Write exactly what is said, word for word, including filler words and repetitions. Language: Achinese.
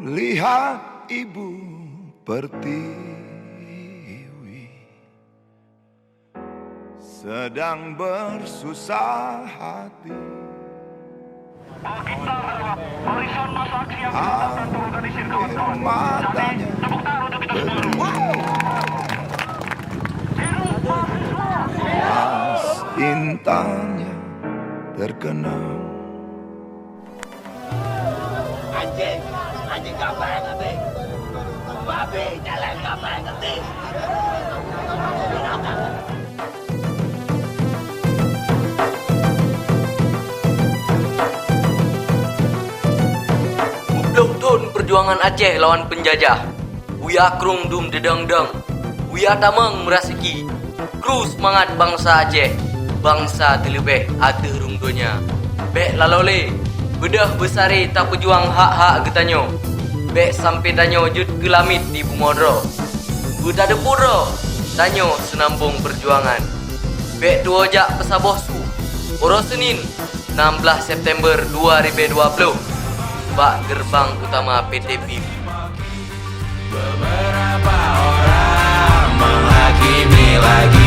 Lihat Ibu Pertiwi sedang bersusah hati. Air matanya berlintas, intannya terkenang. Anjing! Anjing gabeng, anjing! Babi jalan gabeng, anjing! Binatang! Peuet thon peujuangan Aceh lawan peunjajah. Buya krông dum deudong-dong, buya tamong meuraseuki. Kru seumangat bansa Aceh, bansa teuleubeh ateueh rhueng donya. Bék laloe lé, beudôh beusaré tapeujuang hak-hak geutanyoe. Bék sampoe tanyoe jeuet keu lamiet di bumoe droe. Beutateupeu droe, tanyoe seunambong peujuangan. Bék tuwoe jak peusaboh su, uroe Senin, enam belas September dua ribu dua puluh, bak geureubang utama P T PIB. Beberapa orang menghakimi lagi